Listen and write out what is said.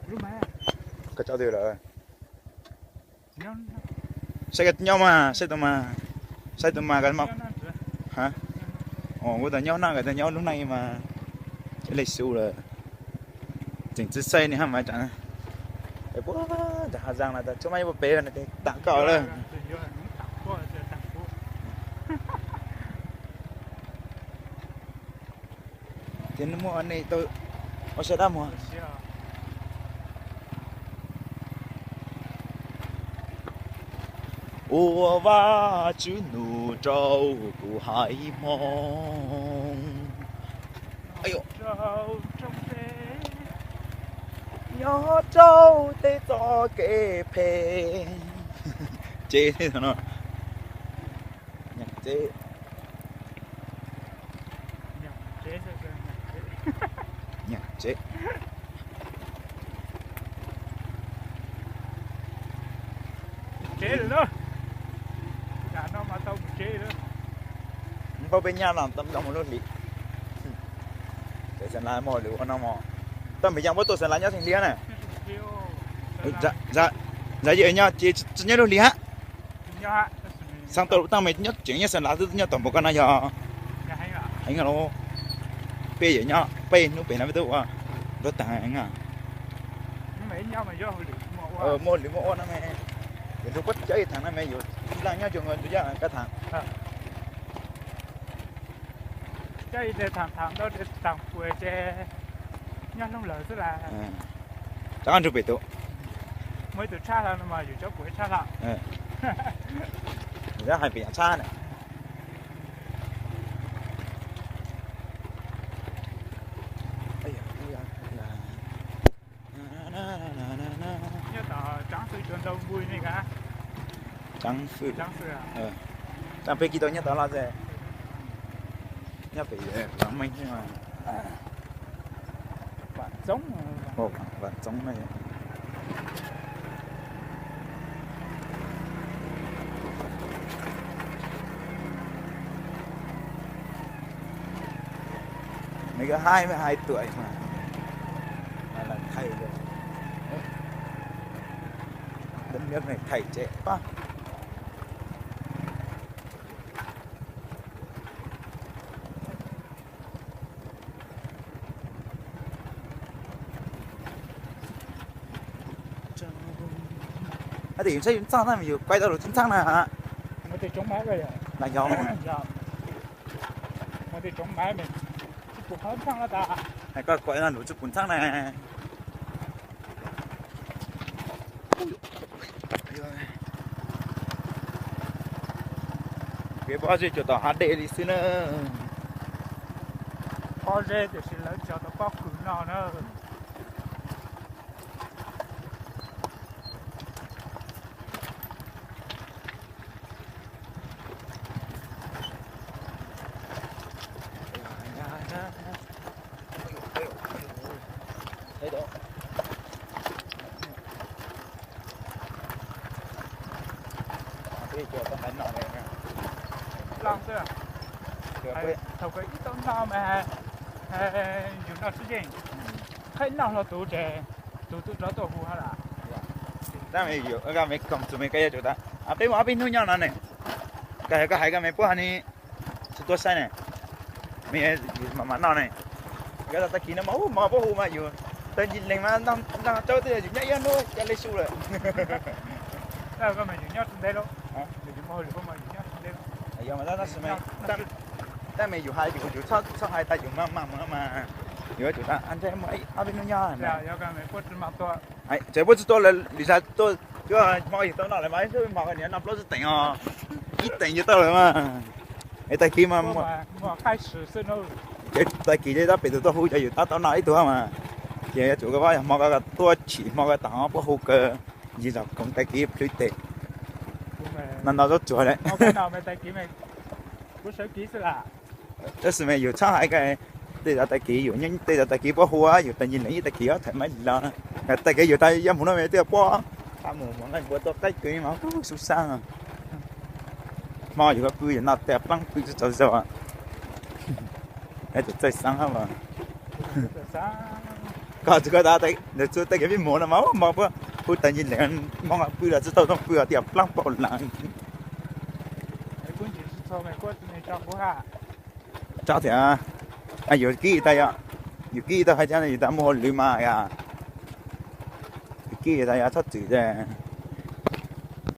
Koj tso twg lawm? Saib nyob mas, saib tus mas, saib tus mas. Kuv tau nyob noj, kuv tau nyob lub neej mas, cia li xu lawm. Tseem tsis saib ni hab mas tsam, puag nram Hav Zaas no tas tsuas mas ib puag pem no tas koj lawm. Ces muaj nej tau ua sab dab muag. Ua Vajtswv nug rau kuv haiv Hmoob, nyob rau tej txoj kev phem. Tsev no, tsev, tsev. Npauj peb nyab no tau mus lub hlis. Xeev Lav muaj lus ua no mog. Tau npis yas puab tuaj Xeev Lav nyob Xeev Liab na. Zaj yeej nyob ces tsis nyob lub hlis hab. Xav tau lub taab me nyob tseem nyob Xeev Lav twb nyob tom npaum koj no yog heev los. Peb yawm nyob peb hnub pem no peb twb ua nruab taag heev. Muaj lwm muaj ua no me, yus nrug puab coj ib thaam no me yus leej nyob tsuas nkaus nrug yaj koj thaam. Coj ib teg thaam thaam ntau teg thaam puas ces nyob loog lawm xwb las. Cov nrug pem tus, muaj ib tug tshab hlo no mas yus cov puas tshab hlo. Yus hais pem yam tshab na. Nyob tom tsaav fwj tsuas ntau npug ne ka. Tsaav fwj, tsaav peb kis tau nyob tom los xwb. Nyob pem Vam Meej, Vam Txoob, Vam Txoob na. Nws koj haib me haib tuaj mas, mas las thaij, dab nyob ne thaij tsev pab. Hab tes yus saib yus ntxaaj na, yus kuaj tau lug txhab ntxaab na. Las yog, koj kuaj lug txhab ntxaab na. Peb pob zeb cuag tom hav dej li xwb na. Pob zeb tiam sis lawv tso tau pob kws no na. Thaum kawg ib tau no mas yus noj tsis yeej, qhib noj hlo tus ces tus twb rov tuaj hu hab las. Tab me koom txug me koj yuav tsum tas peb muaj ob peb hnub nyob no ne, koj hais koj hais koj me puab hais ne, tsis tuaj saib ne, me mam mam noj ne. Koj tag kis no mas ub mog puab hu mas yus tag kis leeg mas ntaag tsaub twb yog yus nyob ib hnub ca le su lawm. Yog mas tab sis tab me yus hais yus txhob hais tas yus mam mam mus no mas, yus yuav tsum tas ntshe muaj ob peb hnub nyob. Tseem puab tsis tuaj lawm, lis zag tuaj cuab hmo yus tau noj lawm mas ib hnub hmo niam noj plaub tsib teem os, ib teem yus tau lawm mas. Es tag kis mas, tag kis ces tab pem tus tuaj hu ces yus tab tau noj ib tug mas. Ces yuav tsum koj pab yog hmo koj tuaj chim hmo koj tom puab hu kawg, yig zog koom tag kis plhwb tes no no zaub tsuag lawm. Tab sis mas yus txhob hais koj tej zaum tag kis yus, tej zaum tag kis puab hu yus tag yig leeg ib tag kis ob thaum mas los, tag kis yus tas yuav mus no mas twb puab, mus mus leej puab tuaj qaib kws mas kuj xub xab. Hmo yus koj pw yus noj tag plaab pw tsis txaus zog, yuav tsum txawj xaab hab mas. Koj tsis koj tas, ntawd txhua tej kev pib mus no mas ub, hmo puag hu tas ncig lees, hmo pw los tsis tau, tau pw tias plaab paum lees. Tso thiab, yus kib tau yog, yus kib tau hais tias yus tas muaj hauj lwm mas yog, yus kib tas yog txhob txwm tias.